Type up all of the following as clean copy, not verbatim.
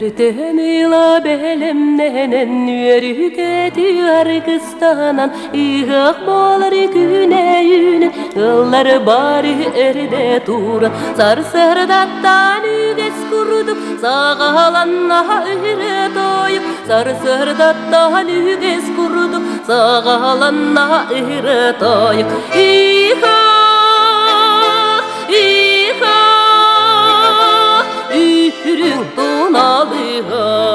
Өртөн ыла бэлэмнэнэн үөрүүгэ аргыстанан ыһыах буолар күнэ үүнэн ыллар бары эрдэ туран сарсыардаттан үгэс курдук саҕаланна ыһыры тойук сарсыардаттан үгэс курдук саҕаланна ыһыры тойук Иха Иха Үрүҥ туналыһах.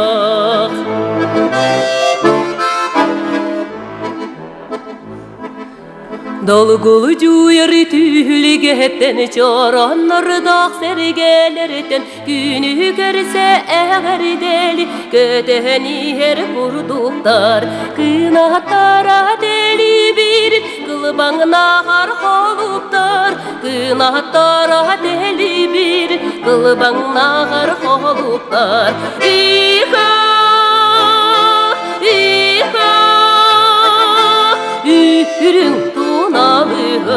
Долгулдьуйар түһүлгэттэн чороннордоох сэргэлэртэн күнү көрсө эҕэрдэли көтөн иһэр курдуктар кынаттара тэлибир кылбаҥнаахар холуптар кынаттара тэлибир кылбаҥнаахар холуптар Иха Иха Үрүҥ туналыһах.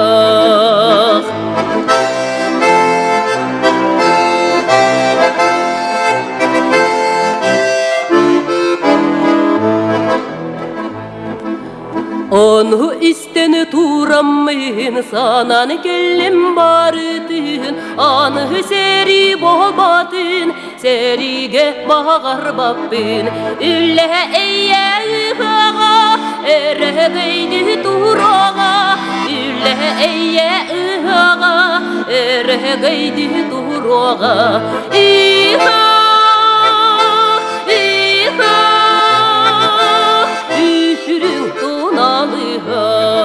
Ону истэн тураммын санаан кэллим барытын, аны сэрии буолбатын, сэриигэ баҕарбаппын. Үлэ эйэ ыһыаҕа, өрөгөйдүү туруоҕа, үлэ эйэ ыһыаҕа, өрөгөйдүү туруоҕа. Иха, иха, үрүҥ туналыһах.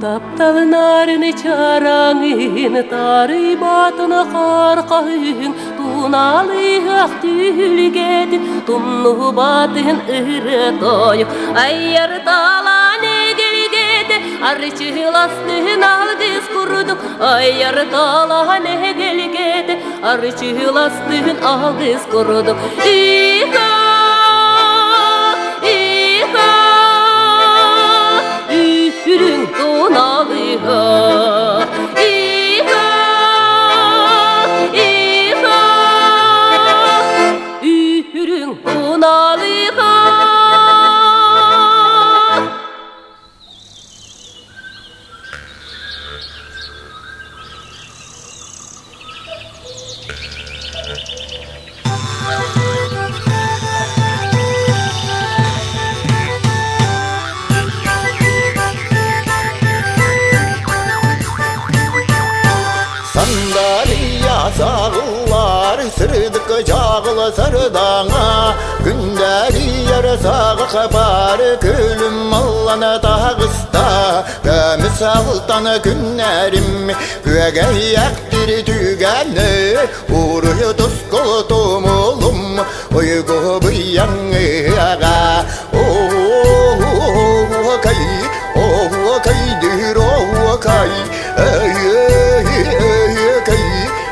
Тапталынарын чараҥын, тарыйбатын хархаһын, туналыһах түһүлгэтин, тумнубатын ырытойук, айар талаан эгэлгэтэ, арчыластын алгыс курдук, айар талаан эгэлгэтэ, арчыластын алгыс курдук. Иха, иха, үрүҥ туналыһа. Иха, иха, үрүҥ туналыһа. Сандалия сағыллар сырдык жағылы сырдаңа күндәрияр сағы қапар күлім алланы тағыста көміс алтаны күннәрім күөгәйәктір түгәні уруй тускул тумулум уйгу быяңыга о кай о кай дыр о кай эй кай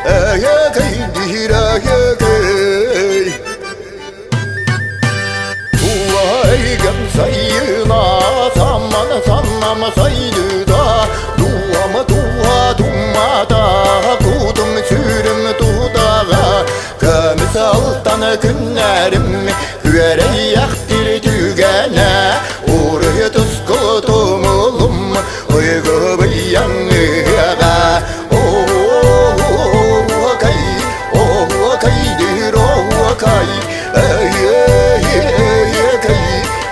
эй кай дыр кай Туайгам сайына саман санам сайдыда дуама туа тумата кутум сүрүм тутаға көмүс алтан күннәрим күөрәйяхтир түгәнә уруй туску тумулум уйгу быяңыга о кай о кай дыр о кай эй кай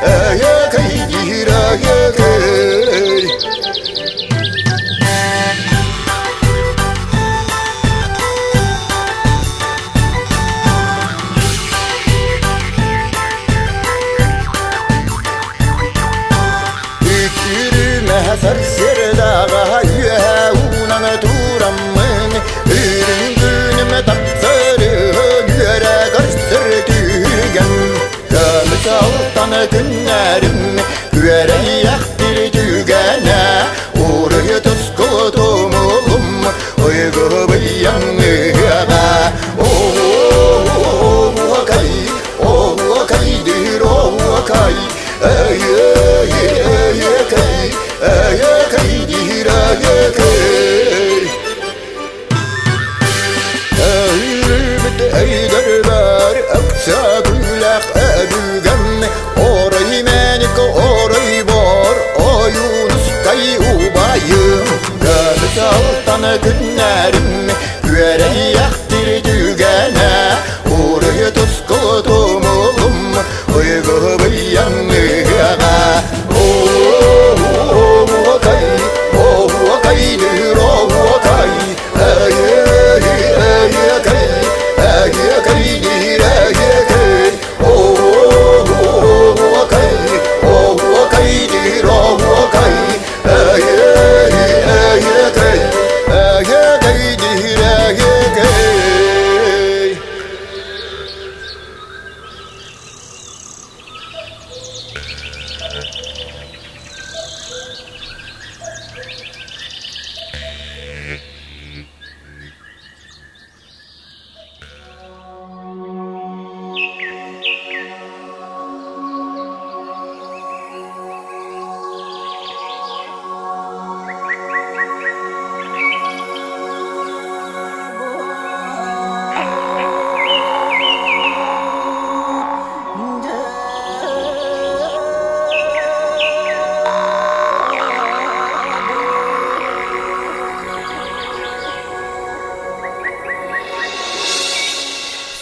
эй кай дыр кай. Үтүрүмэ сарсырдаҕа үөһэ уунан тураммын үрүҥ күнүм тахсырыһын үөрэ көрсөр түгэн көмүс алтан күннэрим күөрэйэхтир түгэнэ уруй туску тумулум уйгу быйаҥыаҕа оо кай оо кай дыр оо кай эй эй эй кай эй кай дыр кай. күннэрим Күөрэйэхтир түгэнэ Уруй туску тумулум Уйгу быйаҥныаҕа Оһуокай, оһуокай, оһуокай Эйэ-эйэкэй, эйэкэй, эйэкэй Оһуокай, оһуокай, оһуокай Эйэ-эйэкэй, эйэкэй, эйэкэй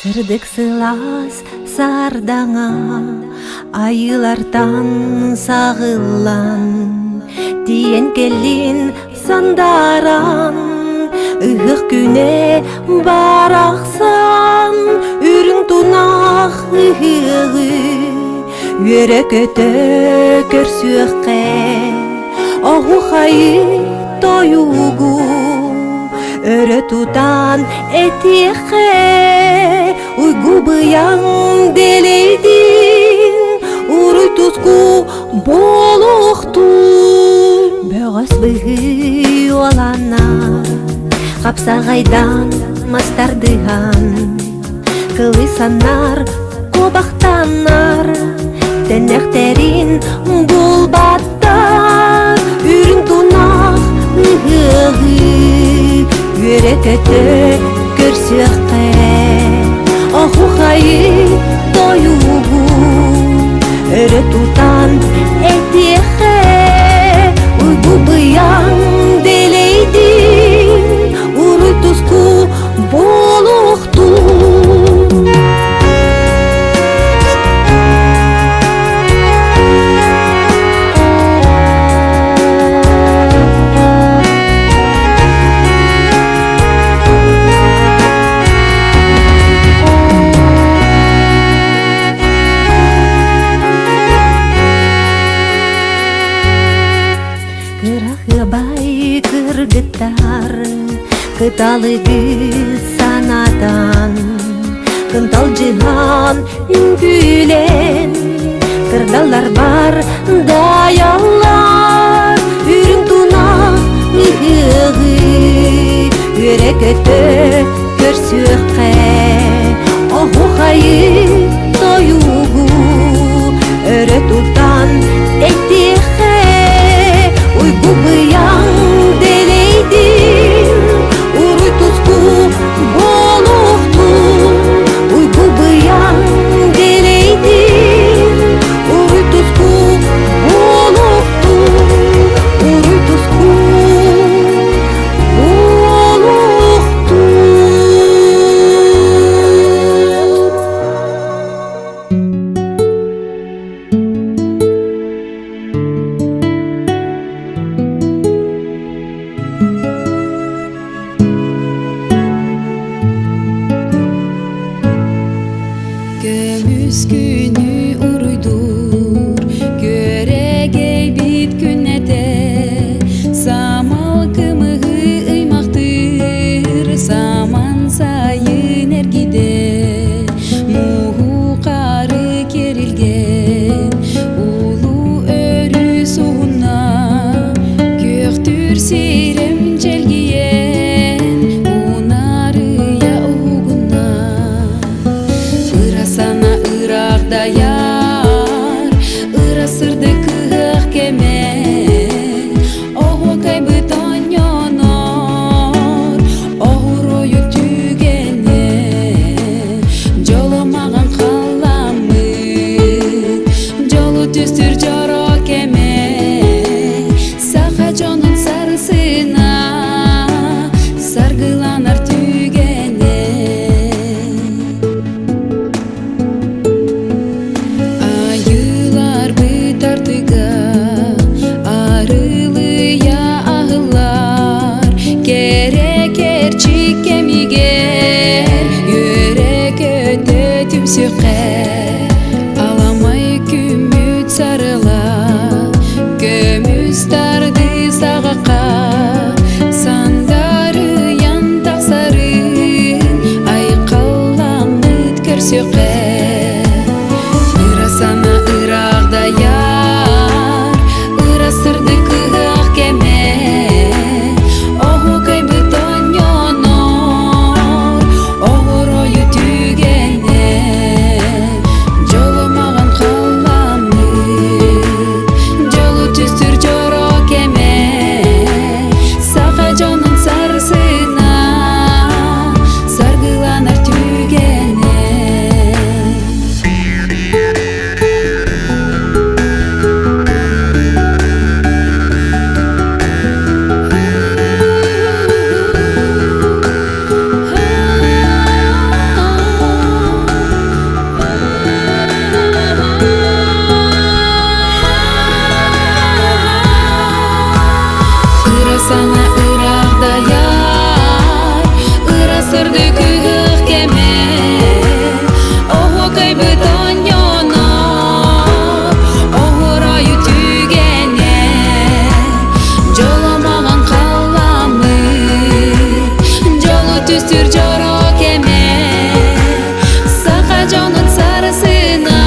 Сырдык сылаас сардаҥа айыылартан саҕыллан тиийэн кэллин сандааран ыһыах күнэ барахсан үрүҥ тунах ыһыаҕы үөрэ-көтө көрсүөххэ оһуохайы тойугу өрө тутан этиэххэ уйгу быйаҥ дэлэйдин уруй туску буолуохтун бөҕөс быһыы уолана хапсаҕайдан мастардыһан кылысаннар куобахтаннар тэннэхтэрин булбаттар үрүҥ тунах ыһыаҕы үөрэ-көтө көрсүөххэ оһуохайы тойугу өрө тутан этиэххэ уйгу быйаҥ дэлэйдин уруй туску буолуохтун. Кырахыбай кыргыттар кыталыгы санатан кынталдьыһан үҥкүүлэн кырдаллар бар дайаллар үрүҥ тунах ыһыаҕы үөрэ-көтө көрсүөххэ оһуохайы тойугу өрө тутан этиэххэ уйгу быйаҥ дэлэйдин уруй туску буолуохтун уйгу быйаҥ дэлэйдин уруй туску буолуохтун уруй туску буолуохтун. Көмүс күнү уруйдуур, күөрэгэйбит күннэтэ, самал кымыһы ыймахтыыр, саман сайын эргитэ, мууһу хары кэрилгэн, улуу өрүс уһунна, күөхтүүр сирим чэлгийэн, унаарыйа уһугунна. Ыра сана ыраах дайар, ыра сырдык кыһыах кэмэ, оһуокайбыт оонньонор, оһуруойу түгэнэ, дьоло маҕан халламмыт, дьолу түстүүр дьоро кэмэ, саха дьонун сарсына. көрсүөххэ Аламай күммүт сарыла Көмүс тардыы саҕахха Сандарыйан тахсарын Айхалламмыт көрсүөххэ Ыра сана ыраах дайар Ыра сырдык ыһыах кэмэ Оһуокайбыт оонньонор Оҕуройу түгэнэ Дьолу маҕан халламмыт Дьолу түстүүр дьоро кэмэ Саха дьонун сарсына Саргыланар түгэнэ. Ыра сана ыраах дайар, ыра сырдык ыһыах кэмэ, Оһуокайбыт оонньонор, оһуорайы түгэнэ, Дьоло маҕан халламмыт, дьолу түстүүр дьоро кэмэ, Саха дьонун сарсына,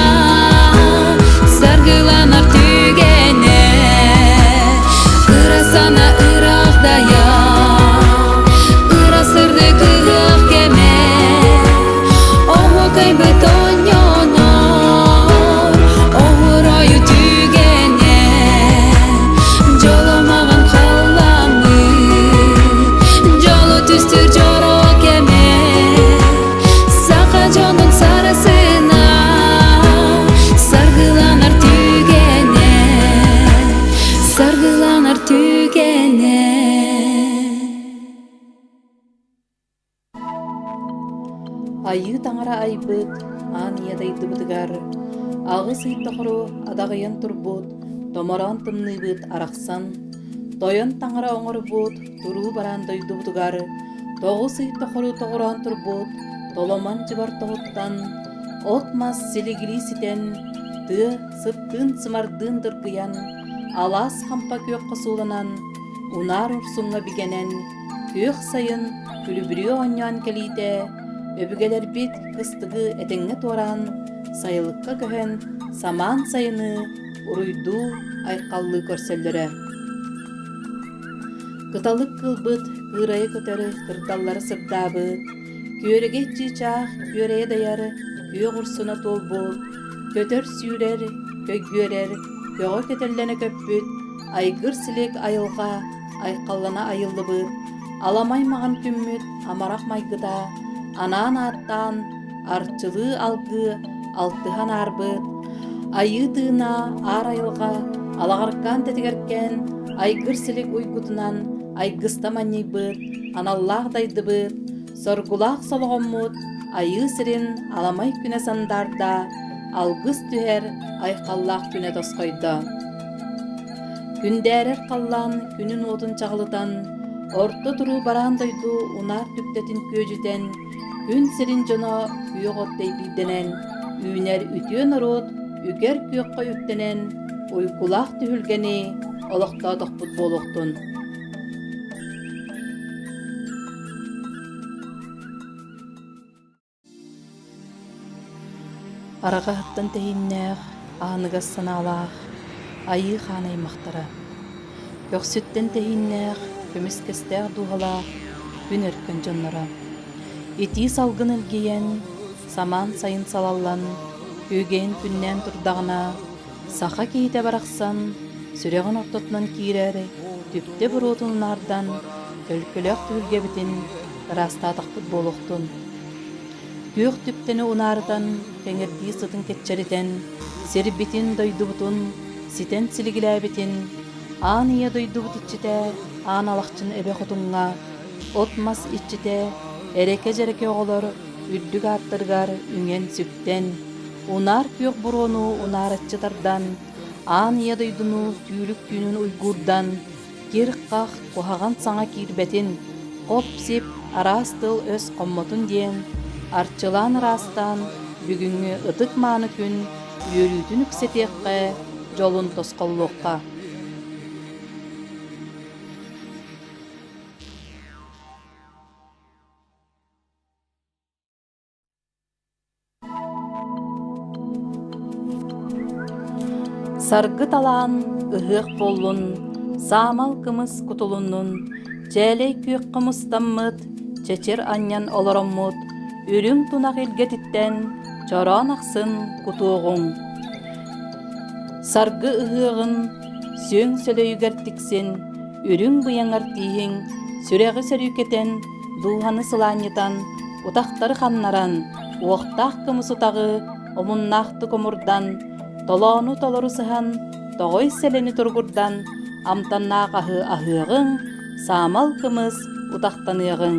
саргыланар түгэнэ, Ыра сана ыраах дайар, ыра сырдык ыһыах кэмэ, Оһуокайбыт оонньонор, оһуорайы түгэнэ, Дьоло маҕан халламмыт, дьолу түстүүр дьоро кэмэ, Саха дьонун сарсына, саргыланар түгэнэ, саргыланар түгэнэ. Айыы таҥара айбыт аан ийэ дайдыбытыгар 8 ый тохору адаҕыйан турбут томороон тымныыбыт арахсан, тойон таҥара оҥорбут туруу бараан дойдубутугар 9 ый тохору тоҕуроон турбут толомон дьыбар тоһуттан, от-мас силигилии ситэн, тыа сыттыын-сымардыын дыргыйан, алаас хампа күөххэ сууланан, унаар урсуҥҥа бигэнэн, күөх сайын күлүбүрүө оонньоон кэлиитэ, өбүгэлэрбит кыстыгы этэҥҥэ туораан, сайылыкка көһөн, самаан сайыны уруйдуу, айхаллыы көрсөллөрө. Кыталык кыылбыт кыырайы көтөрү кырдаллары сырдаабыт, күөрэгэй чыычаах күөрэйэ дайар күөх урсуна туолбут, көтөр-сүүрэр, көйгүөрэр, көҕө көтөллөнө көппүт, айгыр-силик айылҕа айхаллана айыллыбыт, аламай маҕан күммүт амарах майгыта анаан ааттаан арчылыы алгыы алтыһан аарбыт, айыы тыына аар айылҕа алаҕаркаан тэтигэркээн айгыр-силик уйгутунан айгыста манньыйбыт, аналлаах дайдыбыт, соргулаах солоҕоммут айыы сирин аламай күнэ сандаарда, алгыс түһэр айхаллаах күнэ тосхойдо. Күндээрэр халлаан күнүн уотун чаҕылытан, орто туруу бараан дойду унаар түптэтин күөдьүтэн, күн сирин дьоно күөх от дэйбиирдэнэн, үүнэр үтүө норуот үгэр күөххэ үктэнэн, уйгулаах түһүлгэни олохтоотохпут буолуохтун. Араҕаһыттан тэһииннээх, аһыныгас санаалаах айыы хаан аймахтара, көхсүттэн тэһииннээх, көмүскэстээх дууһалаах күн өркөн дьонноро, итии салгын илгийэн, самаан сайын салаллан, күөгэйин күннээн турдаҕына, саха киһитэ барахсан сүрэҕин ортотунан киирэр түптэ буруотун унаардан, төлкөлөөх түһүлгэбитин ыраастаатахпыт буолуохтун. Күөх түптэни унаарытан, кэҥирдии сытын кэччэритэн, сирбитин-дойдубутун ситэн силигилээбитин, аан ийэ дойдубут иччитэ Аан Алахчын эбэ хотуҥҥа, от-мас иччитэ эрэкэ-дьэрэкэ оҕолор үрдүк ааттарыгар үҥэн-сүктэн, унаар күөх буруону унаараччы тардан, аан ийэ дойдуну түүлүк түүнүн уйгуурдан, кир-хах, куһаҕан саҥа киирбэтин, хоп-сип, араас тыл-өс хоммотун диэн, арчылаан-ыраастаан, Бүгүҥҥү ытык-мааны күн үөрүүтүн үксэтиэххэ, дьолун тосхоллуохха. Саргы талаан ыһыах буоллун, саамал кымыс кутулуннун, чээлэй күөх хомустаммыт, чэчир анньан олороммут, үрүҥ тунах илгэтиттэн чороон ахсын кутуоҕуҥ. Саргы ыһыаҕын сүөҥ сөлөйүгэр тиксин, үрүҥ быйаҥар тииһиҥ, сүрэҕи сөрүүкэтэн, дууһаны сылаанньытан, утахтары ханнаран, уохтаах кымыс утаҕы омуннаахтык омурдан, толоону толору сыһан, тоҕой сэлэни туругурдан, амтаннаах аһы аһыаҕыҥ, саамал кымыс утахтаныаҕыҥ.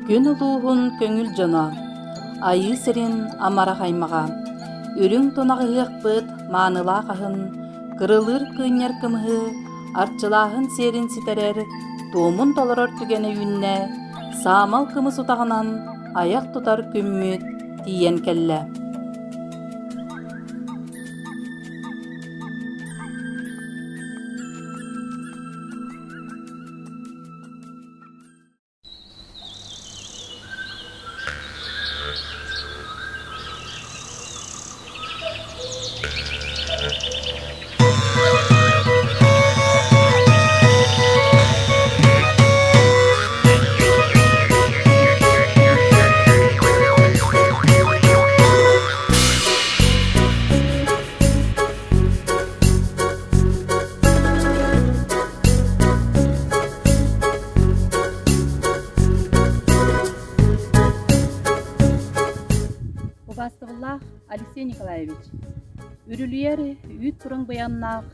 Күн улууһун көҥүл дьоно, Айыы сирин амарах аймаҕа, үрүҥ тунах ыһыахпыт маанылаах аһын, кырылыыр кыынньар кымыһы, арчылааһын сиэрин ситэрэр, туомун толорор түгэнэ үүннэ, саамал кымыс утаҕынан айах тутар күммүт тиийэн кэллэ. Убаастабыллаах Алексей Николаевич, үрүлүйэр үүт тураҥ быйаннаах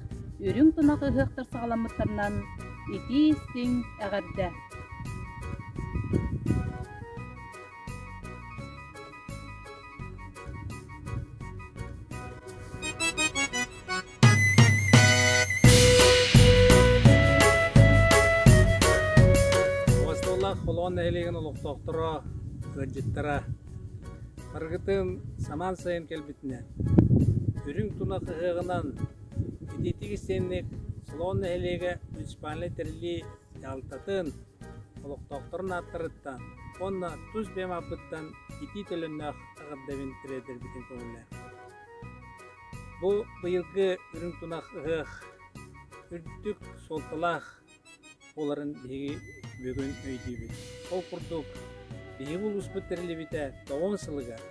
үрүҥ тунах ыһыахтар саҕаламмыттарынан итии-истиҥ эҕэрдэ! Остуоллаах Холоон нэһилиэгин олохтоохторо, ыалдьыттара барыгытын самаан сайын кэлбитинэн, үрүҥ тунах ыһыаҕынан итиитик истиэнник Солоон нэһилиэгэ муниципальнай тэриллии дьаһалтатын олохтоохторун ааттарыттан уонна тус бэйэм ааппыттан итии төлөннөөх эҕэрдэбин тириэрдэрбитин көҥүллээн. Бу быйылгы үрүҥ тунах ыһыах үрдүк суолталаах буоларын биһиги бүгүн өйдүүбүт. Ол курдук, биһиги улууспут тэриллибитэ тоҕус сылыгар.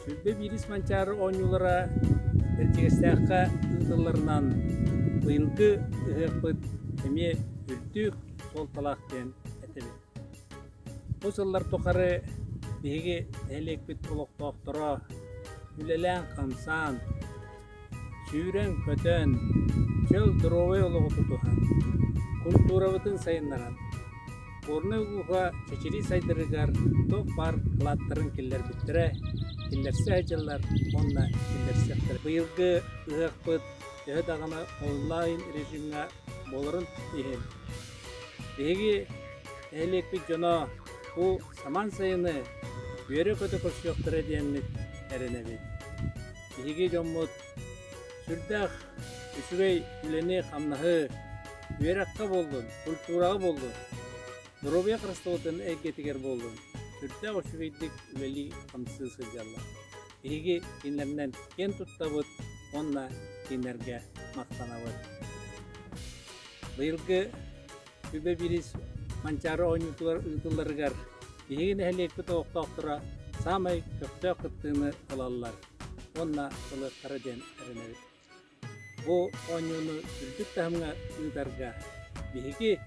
21 Манчаары оонньуулара Бэрдьигэстээххэ ыытылларынан быйылгы ыһыахпыт эмиэ үрдүк суолталаах диэн этэбит. Бу сыллар тухары биһиги нэһилиэкпит олохтоохторо үлэлээн-хамсаан, сүүрэн-көтөн, чөл доруобай олоҕу тутуһан, культурабытын сайыннаран, Горнай улууһа чэчирии сайдарыгар туох баар кылааттарын киллэрбиттэрэ, киллэрсэ сылдьаллар уонна киллэрсиэхтэрэ. Быйылгы ыһыахпыт төһө даҕаны онлайн режимҥэ буоларын иһин, биһиги нэһилиэкпит дьоно бу самаан сайыны үөрэ-көтө көрсүөхтэрэ диэммит эрэнэбит. Биһиги дьоммут сүрдээх үчүгэй үлэни-хамнаһы үөрэххэ буоллун, культураҕа буоллун, доруобуйа харыстабылын эйгэтигэр буоллун, сүрдээх үчүгэйдик үлэлии-хамсыы сылдьаллар. Биһиги кинилэринэн киэн туттабыт уонна кинилэргэ махтанабыт. Быйылгы Үбэ бириис Манчаары оонньуутугар ыытылларыгар биһиги нэһилиэкпит олохтоохторо саамай көхтөөх кыттыыны ылаллар уонна ылыахтара диэн эрэнэбит. Бу оонньууну үрдүк таһымҥа ыытарга биһиги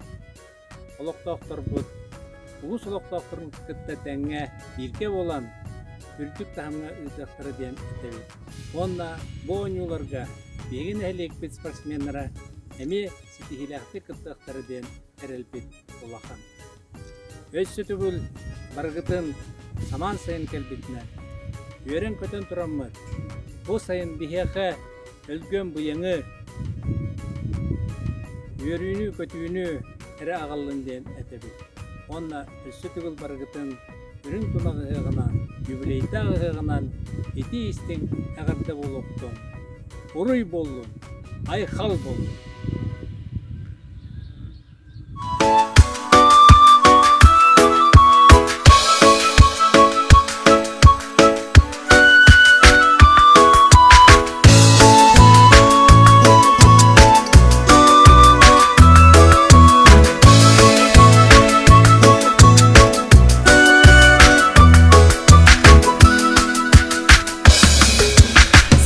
олохтоохторбут улуус олохтоохторун кытта тэҥҥэ бииргэ буолан үрдүк таһымҥа ыытыахтара диэн этэбит. Уонна бу оонньууларга биһиги нэһилиэкпит спортсменнара эмиэ ситиһиилээхтик кыттыахтара диэн эрэлбит улахан. Өссө төгүл барыгытын самаан сайын кэлбитинэн, үөрэн-көтөн тураммыт, бу сайын биһиэхэ өлгөм быйаҥы, үөрүүнү-көтүүнү эрэ аҕаллын диэн этэбит. Уонна өссө төгүл барыгытын үрүҥ тунах ыһыаҕынан, юбилейдаах ыһыаҕынан итии-истиҥ эҕэрдэ буолуохтун! Уруй буоллун! Айхал буоллун!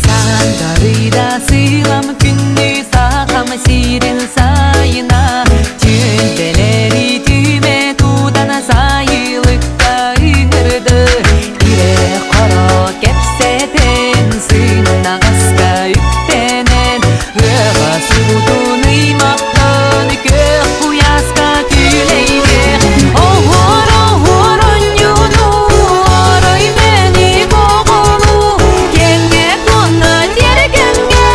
Сандарыйда сыылам күндү сахам сирин сайына Түөлбэлэри түмэ тутан сайылыкка ыҥырды Ирэ-хоро кэпсэтэн сымнаҕаска үктэнэн Ыаҕа суутун ыймахтан күөх куйааска күлэйдэх Оһуор оһуор онньууну орой мэник оҕолуу Кэҥҥэ туонна тиэргэҥҥэ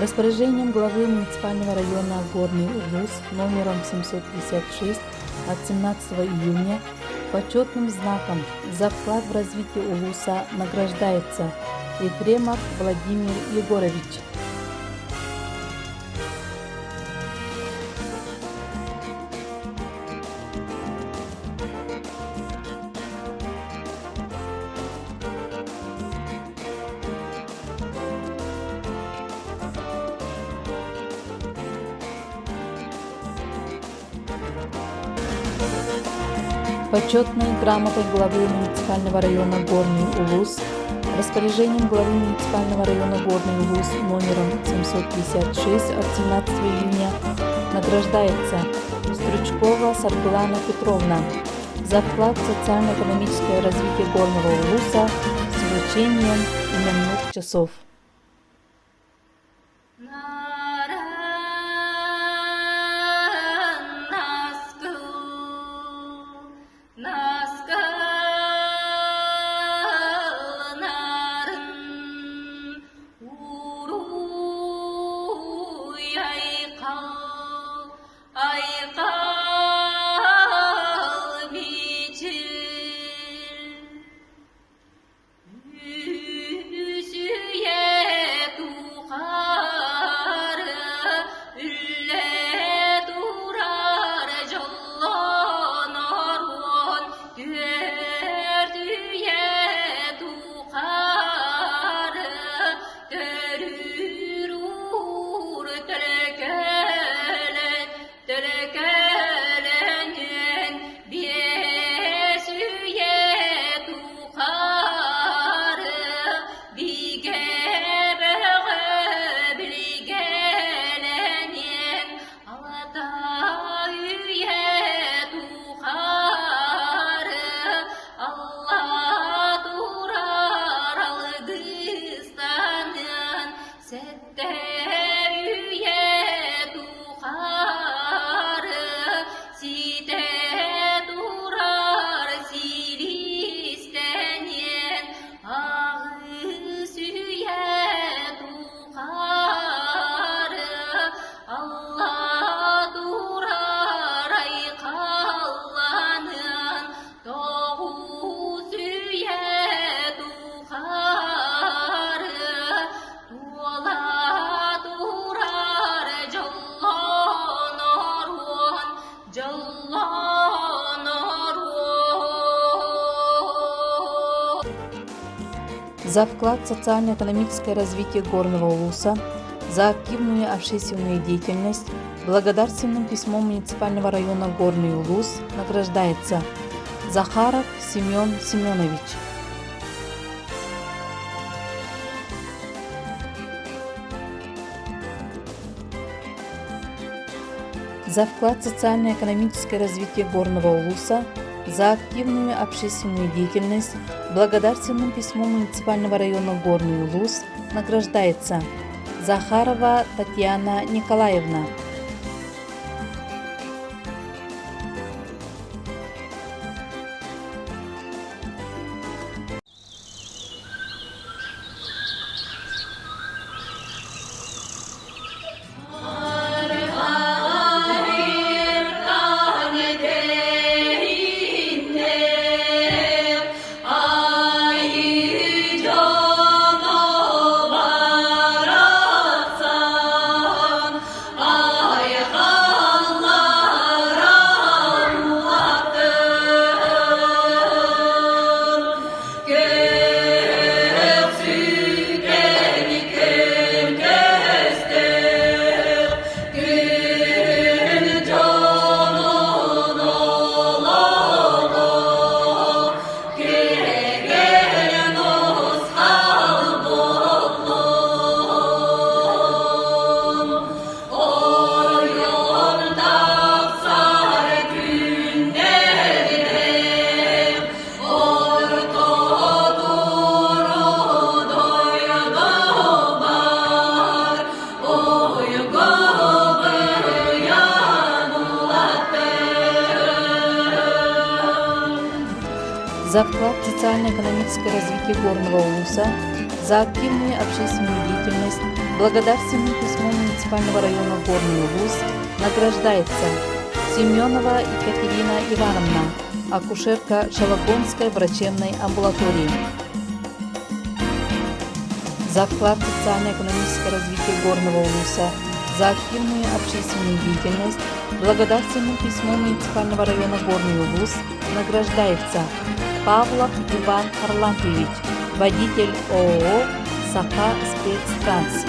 Распоряжением главы муниципального района Горный Улус номером 756 от 17 июня почетным знаком за вклад в развитие улуса награждается Ефремов Владимир Егорович. Почетной грамотой главы муниципального района Горный Улус, распоряжением главы муниципального района Горный Улус номером 756 от 17 июня награждается Стручкова Саргылана Петровна за вклад в социально-экономическое развитие Горного Улуса с вручением именных часов. За вклад в социально-экономическое развитие Горного Улуса, за активную общественную деятельность благодарственным письмом муниципального района Горный Улус награждается Захаров Семен Семенович. За вклад в социально-экономическое развитие Горного Улуса, за активную общественную деятельность благодарственным письмом муниципального района Горный Улус награждается Захарова Татьяна Николаевна. За вклад в социально-экономическое развитие Горного Улуса, За активную общественную деятельность благодарственным письмом муниципального района Горный Улус награждается Семенова Екатерина Ивановна, акушерка Шалаконской врачебной амбулатории. За вклад в социально-экономическое развитие Горного Улуса, за активную общественную деятельность благодарственным письмом муниципального района Горный Улус награждается Павлов Иван Харлампьевич, водитель ООО «Саха спецтранс».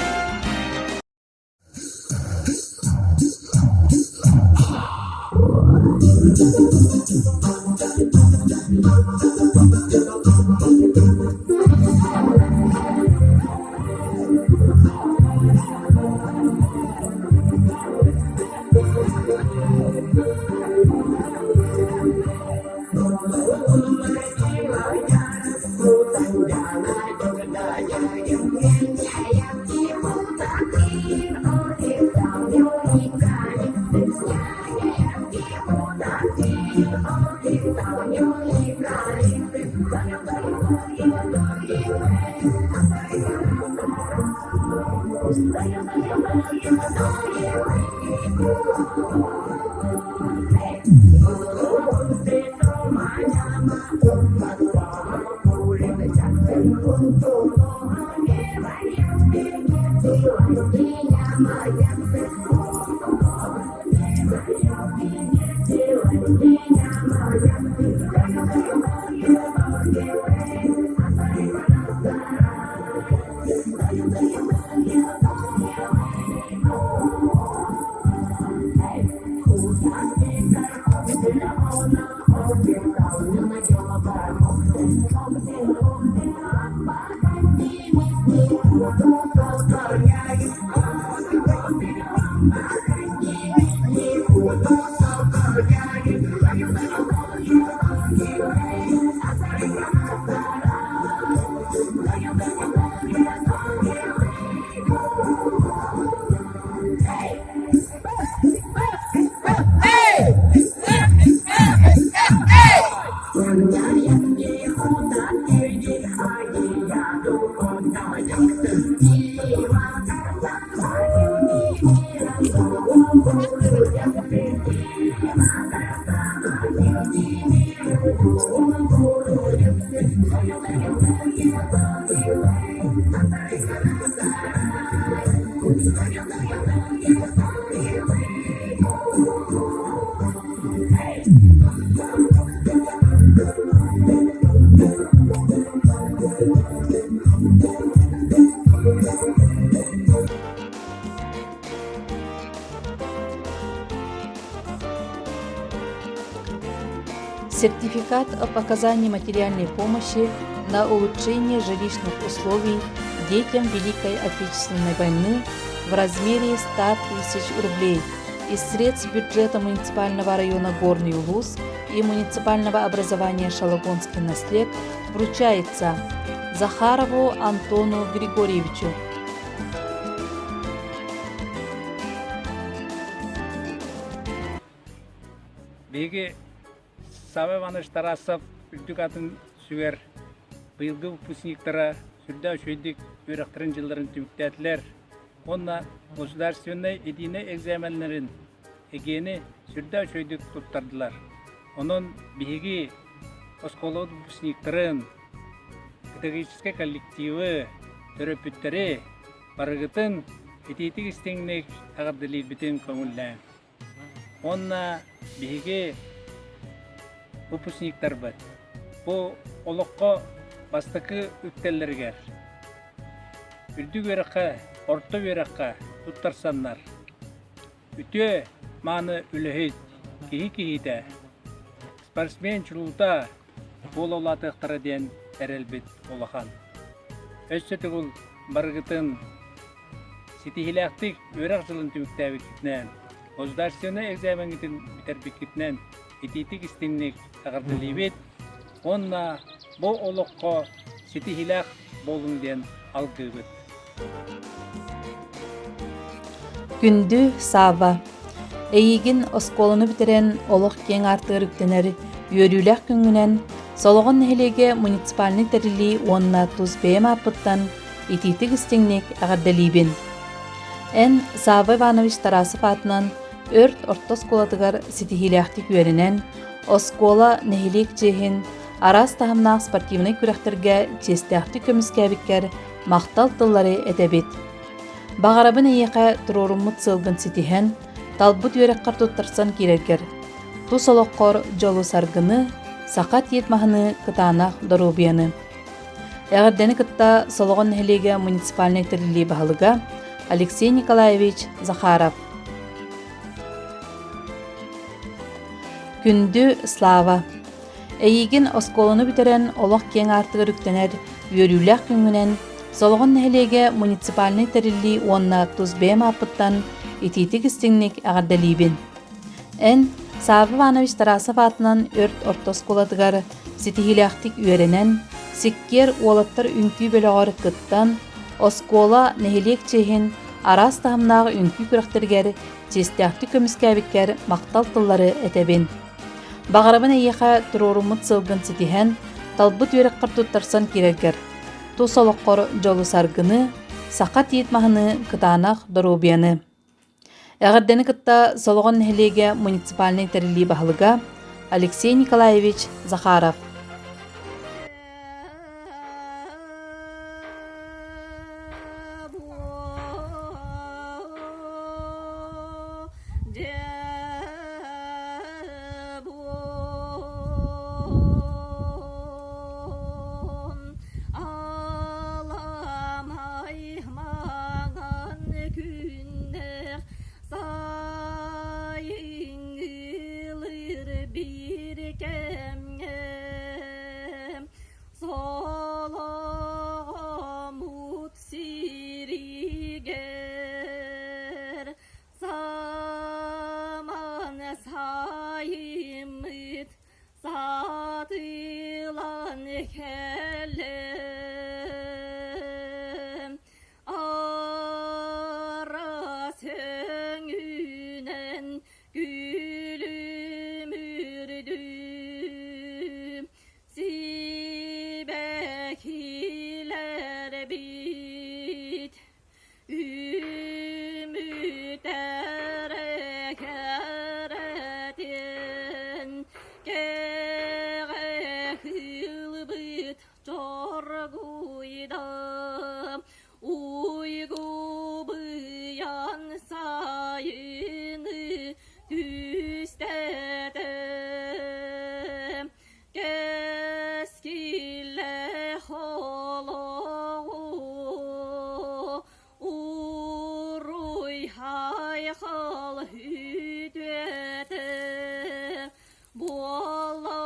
Сертификат об оказании материальной помощи на улучшение жилищных условий детям Великой Отечественной войны в размере 100 тысяч рублей из средств бюджета муниципального района Горный Улус и муниципального образования Шалагонский наслед вручается Захарову Антону Григорьевичу. Биһиги Савва Иванович Тарасов үрдүк атын сүгэр быйылгы выпускниктара сүрдээх үчүгэйдик үөрэхтэрин дьылларын түмүктээтилэр уонна государственнай единый экзаменнарын ЭГЭни сүрдээх үчүгэйдик туттардылар. Онон биһиги оскуола выпускниктарын, педагогическай коллективы, төрөппүттэри барыгытын итиитик истиҥник эҕэрдэлиирбитин көҥүллээҥ. Уонна биһиги выпускниктарбыт бу олоххо бастакы үктэллэригэр үрдүк үөрэххэ, орто үөрэххэ туттарсаннар үтүө мааны үлэһит, киһи киһитэ, спортсмен чулуута буола улаатыахтара диэн эрэлбит улахан. Өссө төгүл барыгытын Ситиһиилээхтик үөрэх дьылын түмүктээбиккитинэн, государственнай экзамеҥҥытын бүтэрбиккитинэн итиитик-истиҥник эҕэрдэлиибит уонна бу олоххо ситиһиилээх буолуҥ диэн алгыыбыт. Күндү Савва, эйигин оскуоланы бүтэрэн олох киэҥ аартыгар үктэнэр үөрүүлээх күҥҥүнэн Солоҕон нэһилиэгэ муниципальнай тэриллии уонна тус бэйэм ааппыттан итиитик-истиҥник эҕэрдэлиибин. Эн Савва Иванович Тарасов аатынан Өрт орто оскуолатыгар ситиһиилээхтик үөрэнэн, оскуола нэһилиэк чиэһин араас таһымнаах спортивнай күрэхтэргэ чиэстээхтик көмүскээбиккэр махтал тыллары этэбит. Баҕарабын эйиэхэ туруоруммут сыалгын ситиһэн, талбыт үөрэххэр туттарсан киирэргэр, тус олоххор дьолу-саргыны, саха тиит маһыныы кытаанах доруобуйаны. Эҕэрдэни кытта Солоҕон нэһилиэгэ муниципальнай тэриллии баһылыга Алексей Николаевич Захаров. Күндү Слава! Эйиигин оскуоланы бүтэрэн олох киэҥ аартыгар үктэнэр үөрүүлээх күҥҥүнэн Солоҕон нэһилиэгэ муниципальнай тэриллии уонна тус бэйэм ааппыттан итиитик-истиҥник эҕэрдэлиибин. Эн Савва Иванович Тарасов аатынан Өрт орто оскуолатыгар ситиһиилээхтик үөрэнэн, Сиккиэр уолаттар үҥкүү бөлөҕөр кыттан, оскуола, нэһилиэк чиэһин араас таһымнаах үҥкүү күрэхтэригэр чиэстээхтик көмүскээбиккэр махтал тыллары этэбин. Баҕарабын эйиэхэ туруоруммут сылгын ситиһэн, талбыт үөрэххэр туттарсан киирэргэр, тус олоххор дьолу-саргыны, саха тиит маһыныы кытаанах доруобуйаны. Эҕэрдэни кытта Солоҕон нэһилиэгэ муниципальнай тэриллии баһылыга Алексей Николаевич Захаров. Солоҕомут сиригэр Саман сайыммыт сатылан кэллэ. Араас өҥүнэн күлүмүрдүү Сибэкилэр бит Үмүтэрэ кэрэтин Кэҕэ ылбыт чоргуйда Уйгу быйан сайыны түстэтэ Кэскиллээх олоҕу уруй-айхал үтүөтэ буолла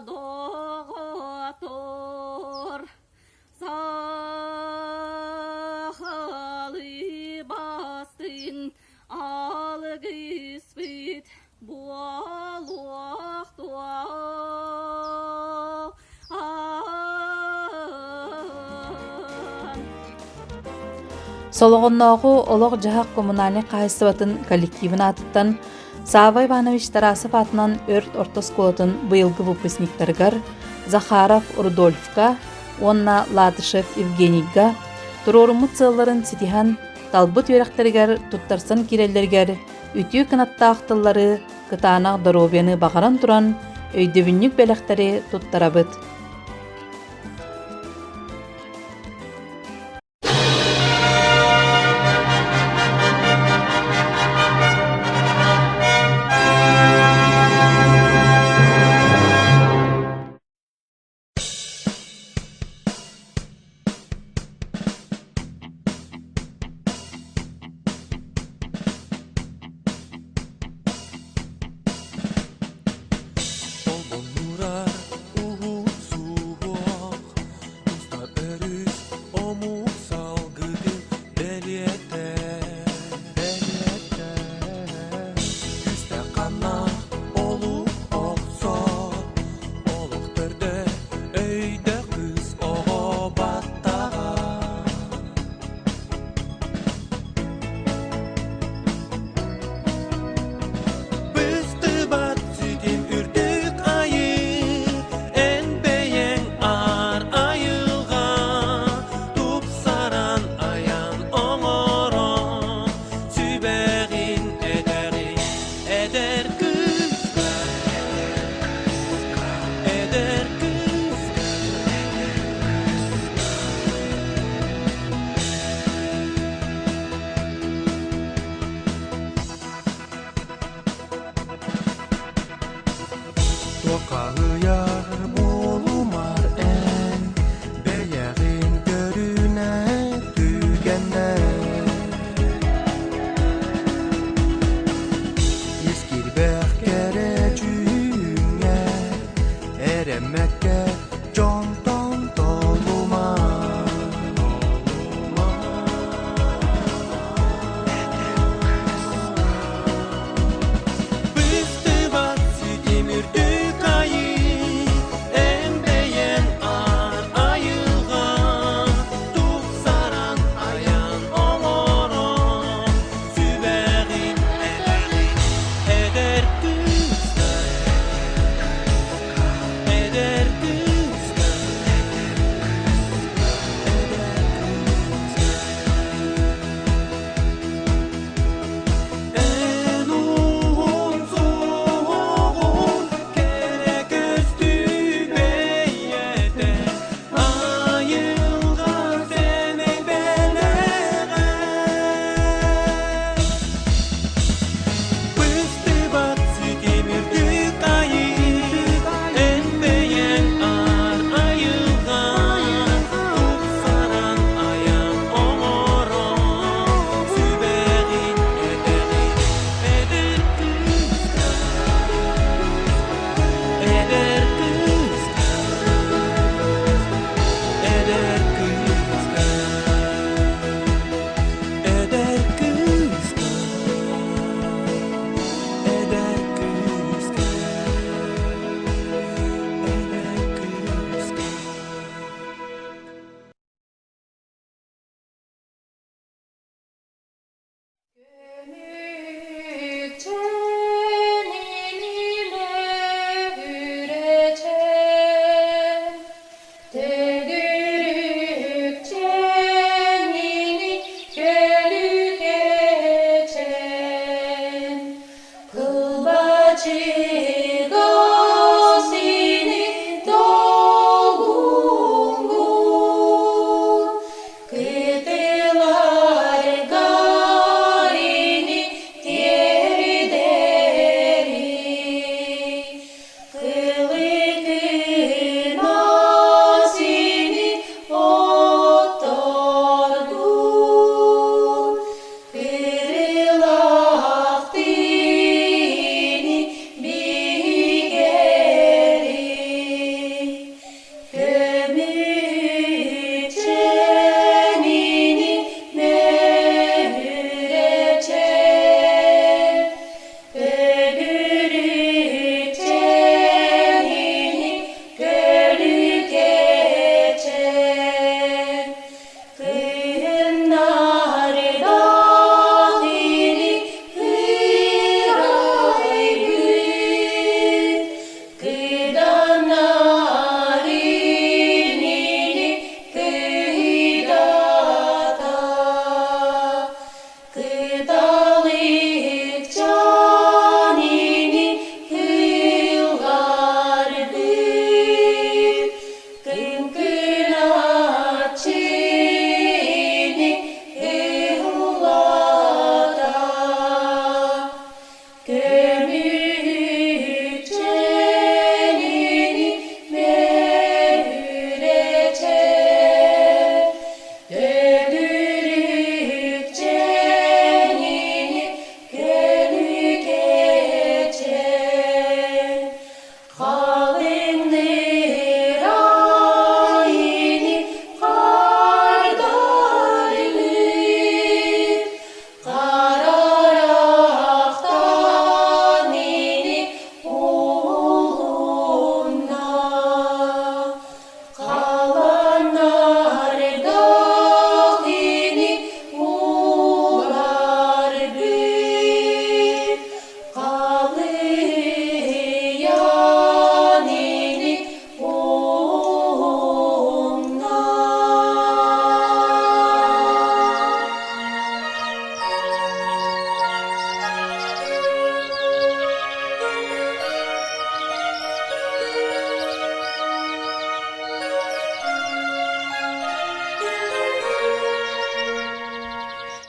доҕоттор Сахалыы бастыҥ алгыспыт Солоҕоннооҕу олох-дьаһах коммунальнай хаһаайыстыбатын коллективын аатыттан Савва Иванович Тарасов аатынан Өрт орто оскуолатын быйылгы выпускниктарыгар Захаров Рудольфка уонна Латышев Евгенийга туруоруммут сыалларын ситиһэн талбыт үөрэхтэригэр туттарсан киирэллэригэр үтүө кынаттаах тыллары, кытаанах доруобуйаны баҕаран туран, өйдөбүнньүк бэлэхтэри туттарабыт. Толбоннуурар уһун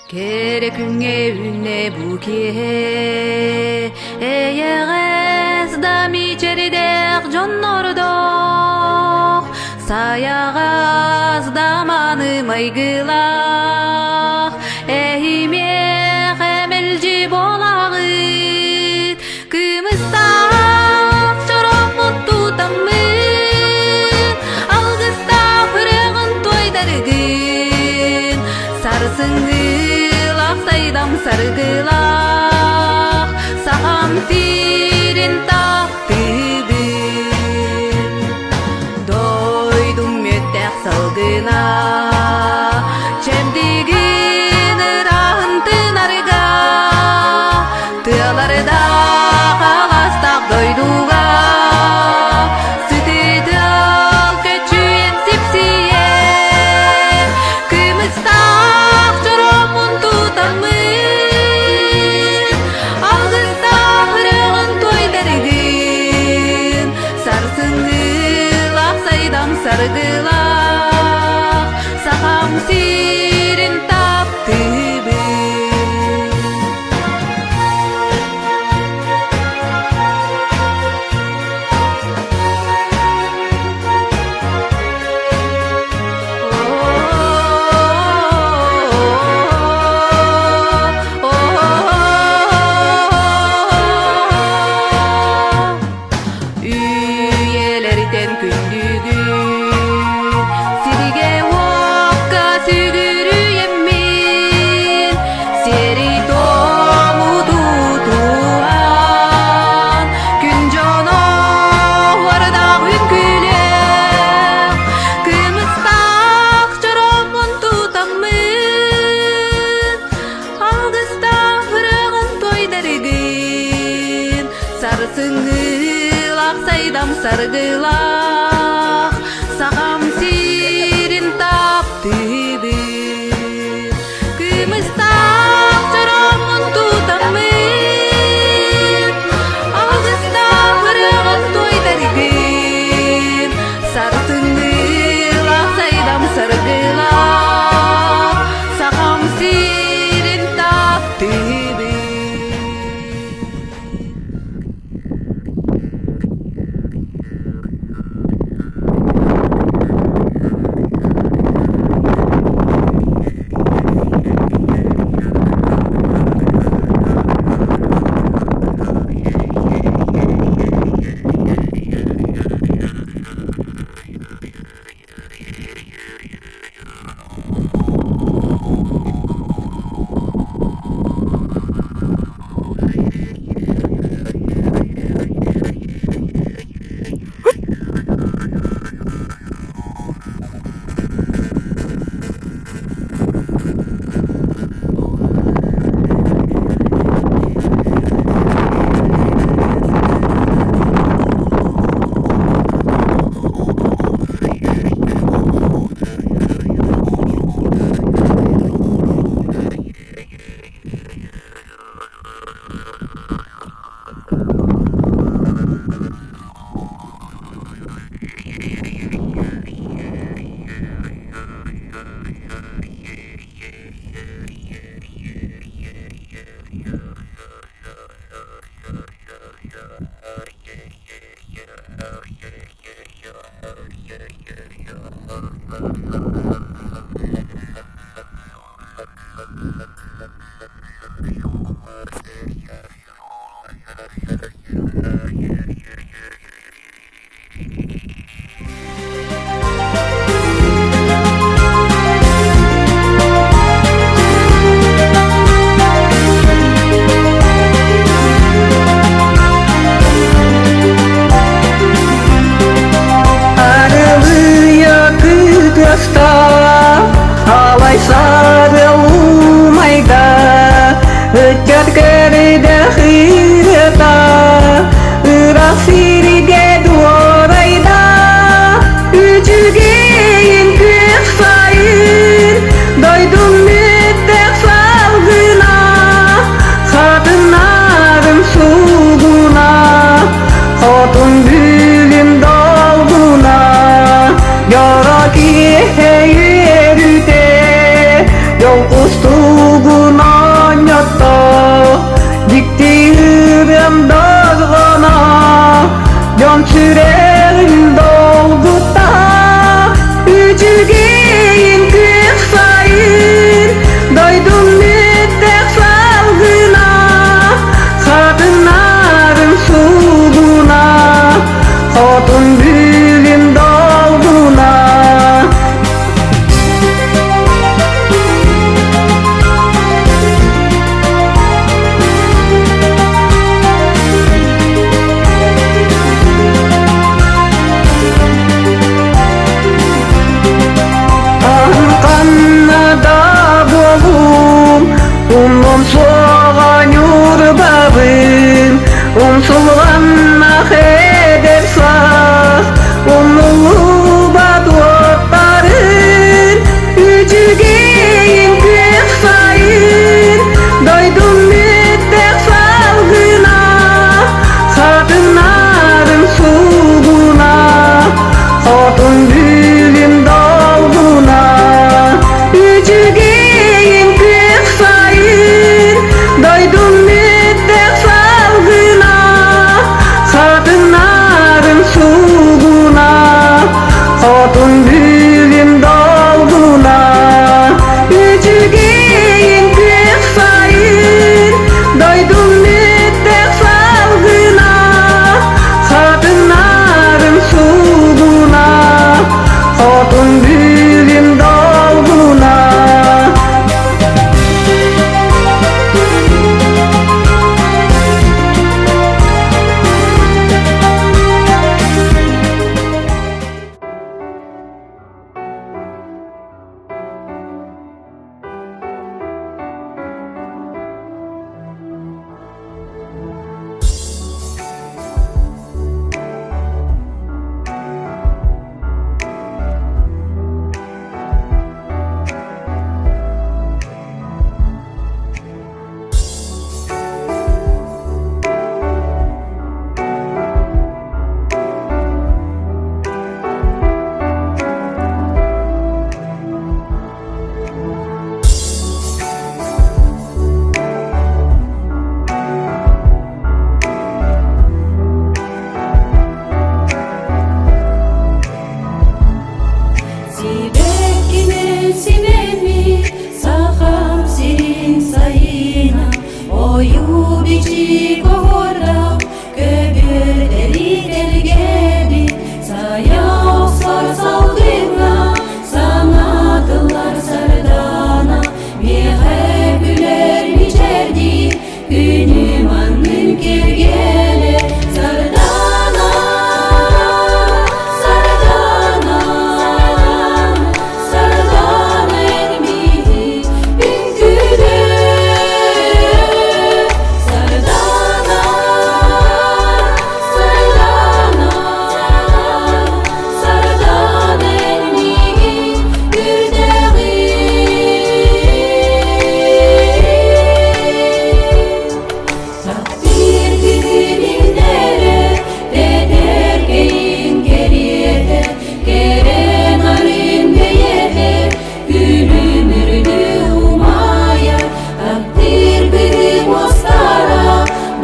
Кэрэ күҥҥэ үүннэ бу киэһэ, эйэҕэс да мичээрдээх дьоннордоох, сайаҕас да мааны майгылаах, эһимиэхэ мэлдьи буолаҕыт, кымыстаах чороммут тутаммыт, алгыстаах ырыаҕын туойдаргын, Сарсыҥҥылаах сайдам саргылаах, Сахам сирин таптыыбын. Дойдум мүөттээх салгына, Чэбдигин ырааһын тынарга, Тыаларда халастаах дойдуга, Сытыытыл көччүйэн сипсийэ, Кымыстаах чороммун тутаммын, Алгыстаах ырыаҕын туойдаргын, Сарсыҥҥылаах сайдам саргылаах, Сахам сирин таптыыбын. Үйэлэртэн күндүгүн сиргэ-уокка сүгүрүйэммин сиэри-туому тутуһан күн дьоно уордаах үҥкүүлээх кымыстаах чороммун тутаммын алгыстаах ырыаҕын туойдаргын сарсыҥҥылаах сайдам саргылаах сахам сирин таптыыбын кымыстаах чороммун тутаммын алгыстаах ырыаҕын туойдаргын сарсыҥҥылаах сайдам саргылаах сахам сирин таптыыбын. Арылыйа кытыаста, алайсары умайда, ыччат көрүдэ хырыта, ыраах сиргэ дуорайда, үчүгэйин күөх сайын, дойдум бүттэх салгына, хатыннарым суугуна, хотун бүлүм долгуна, дьоро киэһэ үөрүүтэ, дьол кустугу бичик оһуордаах көбүөрдэри тэлгээбит сайа охсор салгыҥҥа саҥа тыллар сардаана миэхэ күлэр мичээрдии күнүм аннын киэргэлэ Сардаана Сардаана Сардаана эн миигин үҥкүүлээ Сардаана Сардаана Сардаана эн миигин үрдэҕин Таптыыр киһи тэтэркэйин кэриэтэ, кэрэ нарын бэйэтэ, күлүмүрдүү умайар, таптыыр киһи муостара,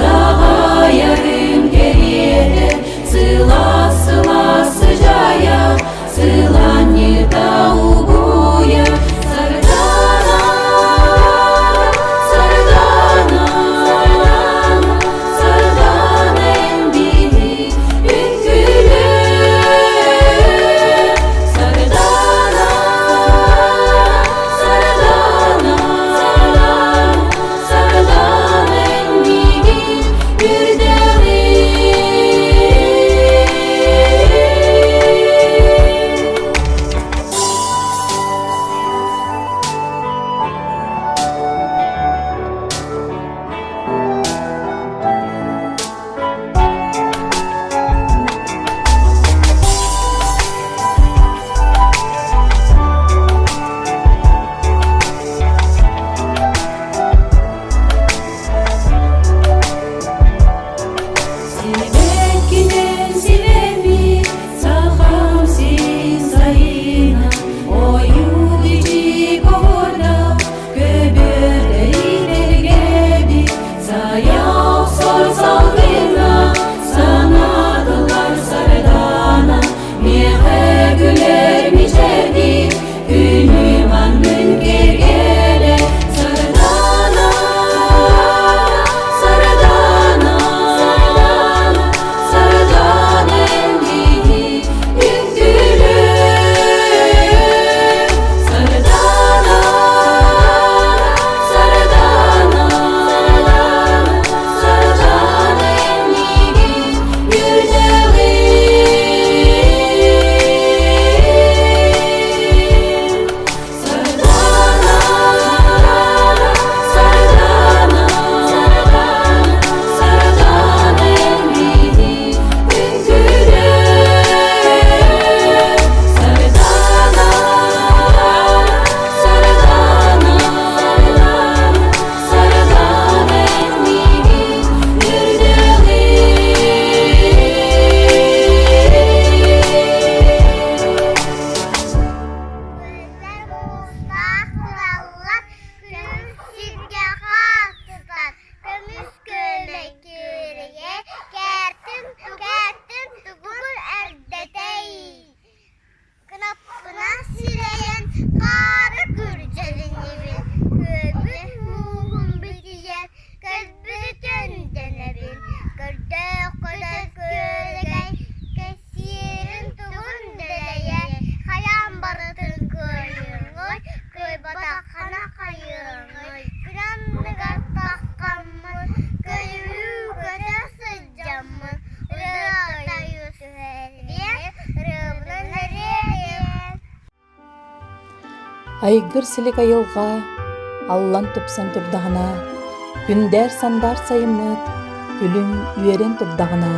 даҕайарын кэриэтэ, сылаас-сылаас сыдьаайа, сылаанньыта угуйа, Сардаана, Сардаана, Сардаана эн биһи үҥкүүлээ. Сардаана, Сардаана, Сардаана эн миигин үрдэҕин. Сибэккинэн симэммит Сахам сирин сайына ойуу бичик оһуордаах көбүөрдэри тэлгээбит сайа охсор салгыҥҥа санаатылар сардаана миэхэ күлэр мичээрдии күнүм аннын киэргэлэ Сардаана Сардаана Сардаана эн миигин үҥкүүлээ Сардаана Сардаана Сардаана эн миигин үөрдэҕин Сардаана, Сардаана, Сардаана эн миигин үҥкүүлээ. Сардаана, Сардаана, Сардаана эн миигин үөрдэҕин. Күөллэр муустаах тураллар, күн сиргэ хаалтытар, көмүс күөмэй күөрэйэ, кээртин кээртин тугун эрдэтэй Кынаппынан сирэйэн хаары күрдьэлинибин, күөлбүт мууһун битийэн, кэлбит өндөнөбүн, көрдөөх көтөр күөлэгэй Кэссиэрин тугун дэлэйэ, хайаан барытын кыайыаҥый, кыайбатаххына хайыаҥый, күн анныгар таххаммын, көйүү көтө сылдьаммын, ырыа-тойук түһэриэ, ырыабынан эриэйэн. Айгыр-силик айылҕа аллан тупсан турдаҕына, күндээр-сандаар сайыммыт күлүм үөрэн турдаҕына,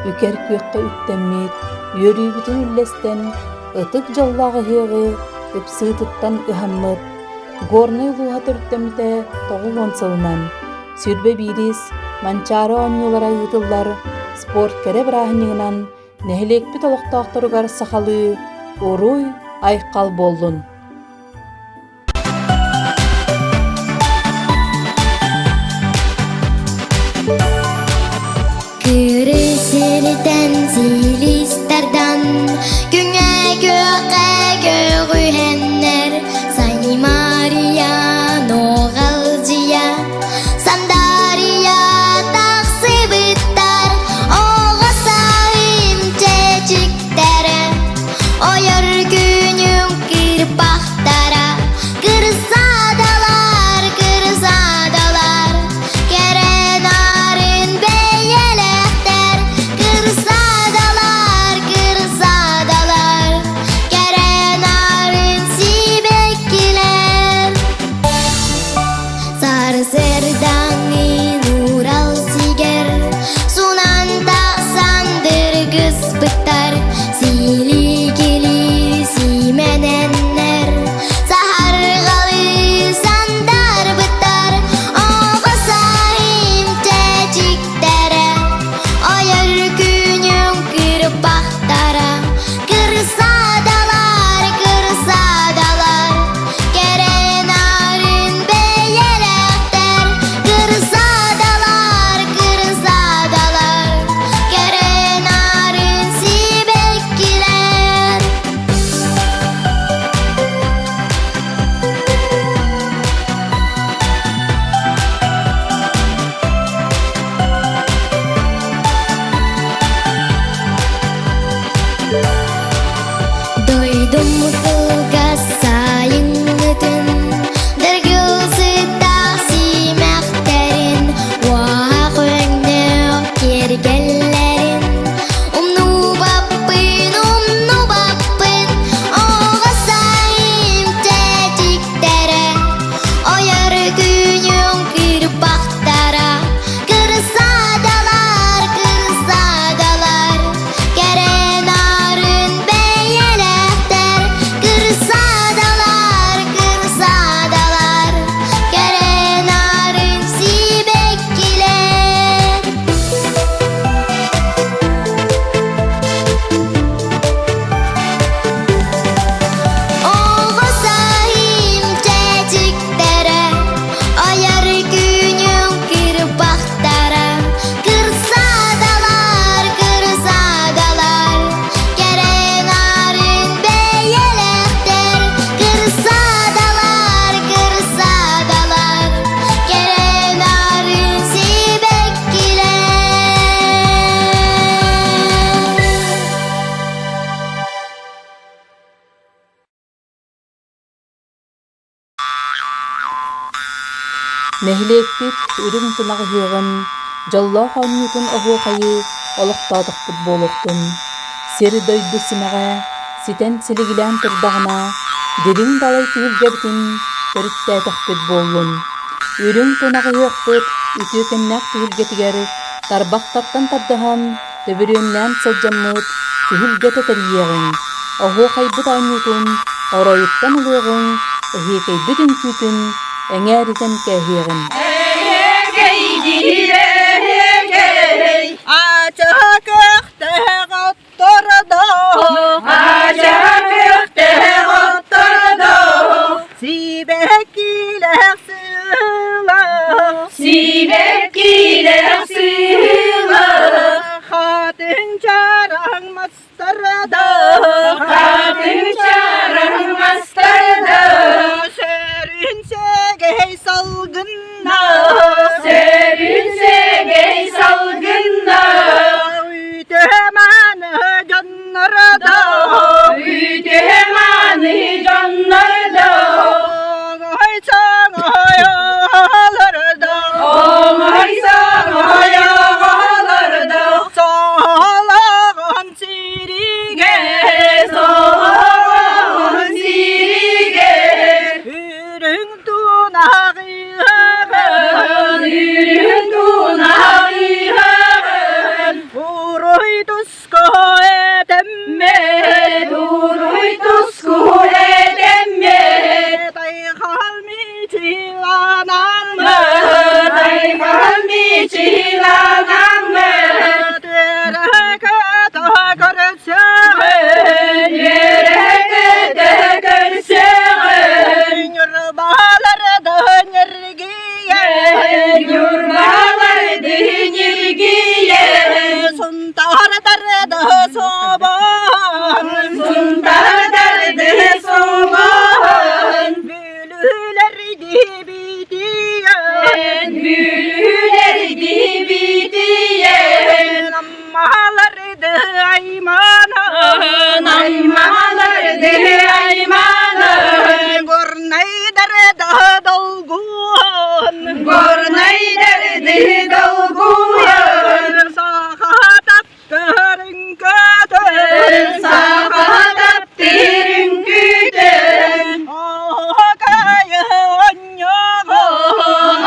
үкэр күөххэ үктэммит, үөрүүбүтүн үллэстэн, ытык дьоллоох ыһыаҕы ыпсыытыттан ыһаммыт, Горнай улууһа төрүттэммитэ 90 сылынан, 21-ис Манчаары оонньуулара ыытыллар спорт кэрэ бырааһынньыгынан Нэһилиэкпит олохтоохторугар сахалыы уруй, айхал буоллун! Күрү сиртэн силис тардан, күҥэ күөххэ көҕүһэннэр, Саймария, Ноҕалдьыйа, Сандария. Нэһилиэкпит үрүҥ тунах ыһыаҕын, дьоллоох оонньуутун оһуохайы олохтоотохпут буолуохтун. Сир-дойду симэҕэ ситэн силигилээн турдаҕына, дириҥ далай түһүлгэбитин төрүттээтэхпит буоллун. Үрүҥ тунах ыһыахпыт үтүөкэннээх түһүлгэтигэр тарбахтартан тардыһан, төбүрүөннээн сылдьаммыт түһүлгэтэ тэрийиэҕиҥ, оһуохайбыт оонньуутун оройуттан ылыаҕыҥ, эһиэкэйбит үҥкүүтүн эҥээритэн кээһиэҕин. Ача көхтөөх оттордо, ача көхтөөх оттордо, сибэккилээх сыла, сибэккилээх сыла, хатын чараҥ мастарда, хатын чараҥ мастарда, сөрүн сэгэй салгынна, сөрүн сэгэй салгынна, үтө-мааны дьоннордо, үтө-мааны дьоннордо, оҥой соҥой оҕолордо, оҥой соҥой оҕолордо, соһолоҕон сиригэ, соһолоҕон сиригэ, үрүҥ тунаҕыаҕын, үрүҥ тунаҕыаҕын, уруй туску этэммит, уруй туску этэммит, тайхал мичиланаммыт, тайхал мичиланаммыт, үөрэ-көтө көрсөҕүн, үөрэ-көтө көрсөҕүн, ньурбалар да ньиргийэн, ньурбалар да ньиргийэн, сунтаардар да собоон, сунтаардар да собоон, бүлүүлэр дибитийэн, бүлүүлэр дибитийэн, аммалар да айманан, аймалар да айманан, горнайдар да долгуһан, горнайдар да долгуһан, саха таптарын көтөн, саха таптырын күтэн, оһокайы онньоҕон,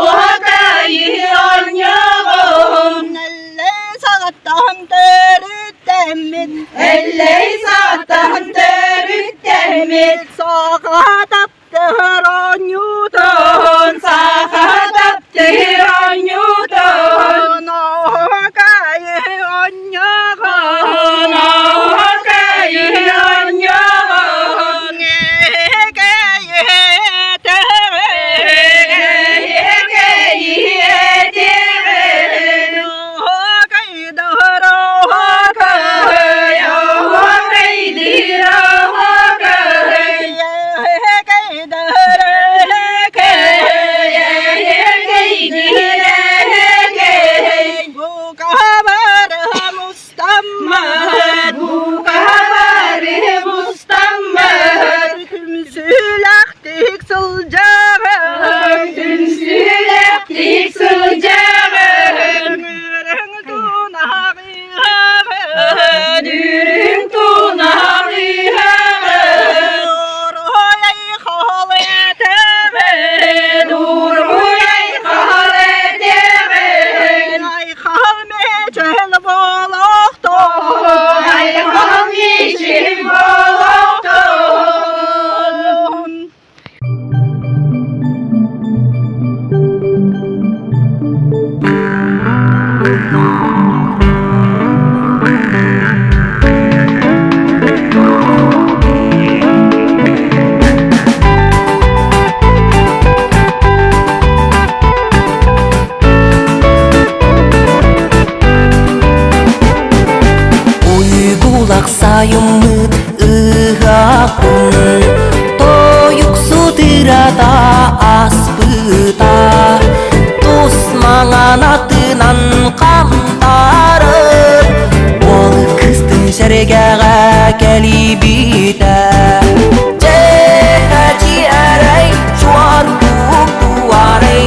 оһокайы онньоҕон, Эллэй саҕаттан төрүттэммит, Эллэй саҕаттан төрүттэммит, саха таптыыр оонньуутун, саха таптыыр оонньуутун, оһуокайы оонньоҕун, оһуокайы оонньоҕун, эһэкэйи этэҕин, эһэкэйи этэҕин, оһуокайдыыр оһуокай, оһуокайдыыр оһуокай, эһэкэйдыыр эһэкэй, эһэкэйдыыр эһэкэй, букабары мустаммыт, букабары мустаммыт, түмсүүлээхтик сылдьаҕын, түмсүүлээхтик сылдьаҕын, үрүҥ тунаҕыаҕын, үрүҥ тунаҕыаҕын, уруй айхал этэҕин, уруй айхал этэҕин, айхал мичил буолуохтун, айхал мичил буолуохтун. Уйгулах сайыммыт ыһаахпын Тойуксут ырата аспыта Тус маҥан атынан хантарып Ол кыстын сэргэҕэ кэлибитэ Дьэһэчи арай чуар туарай.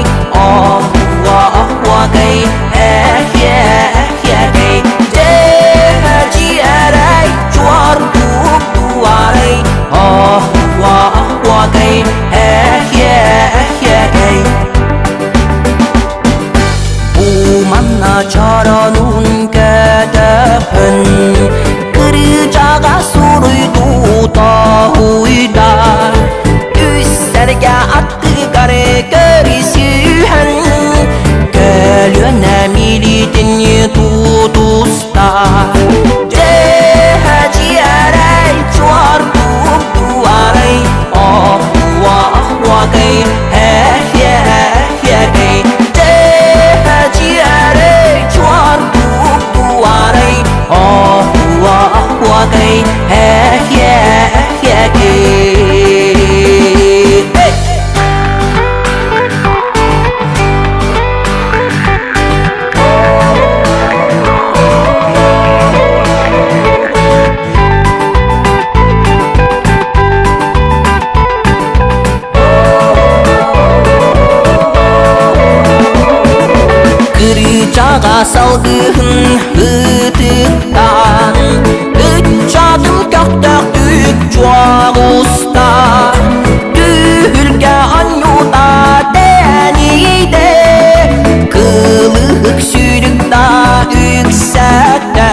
Салгыһын ытыктаан, ыччатым көхтөөхтүк чуоҕуста, түһүлгэ анньута тэниидэ, кылыһык сүүрүк да үксэттэ.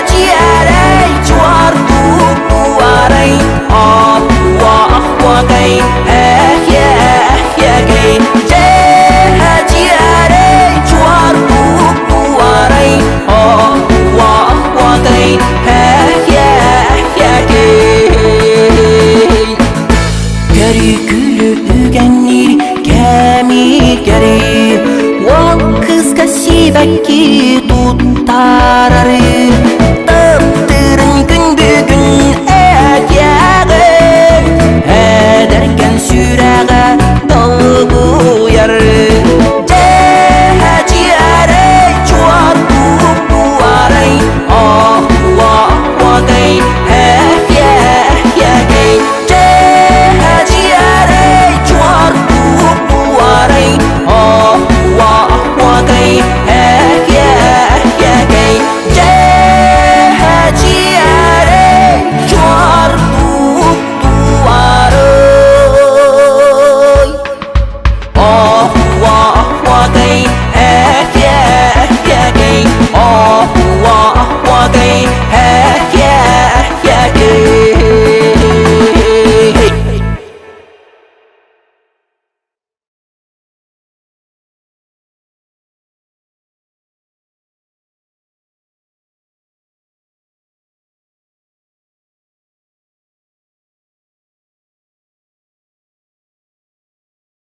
Дьиэрэй чуордук буарай, аппуа-ахуагай, эхе-эхегэй, дьиэрэй чуордук буарай, аппуа-ахуагай, эхе-эхегэй. Көрүкүлү үгэнниир кэмигэр, уол кыыска сибэкки туттарары.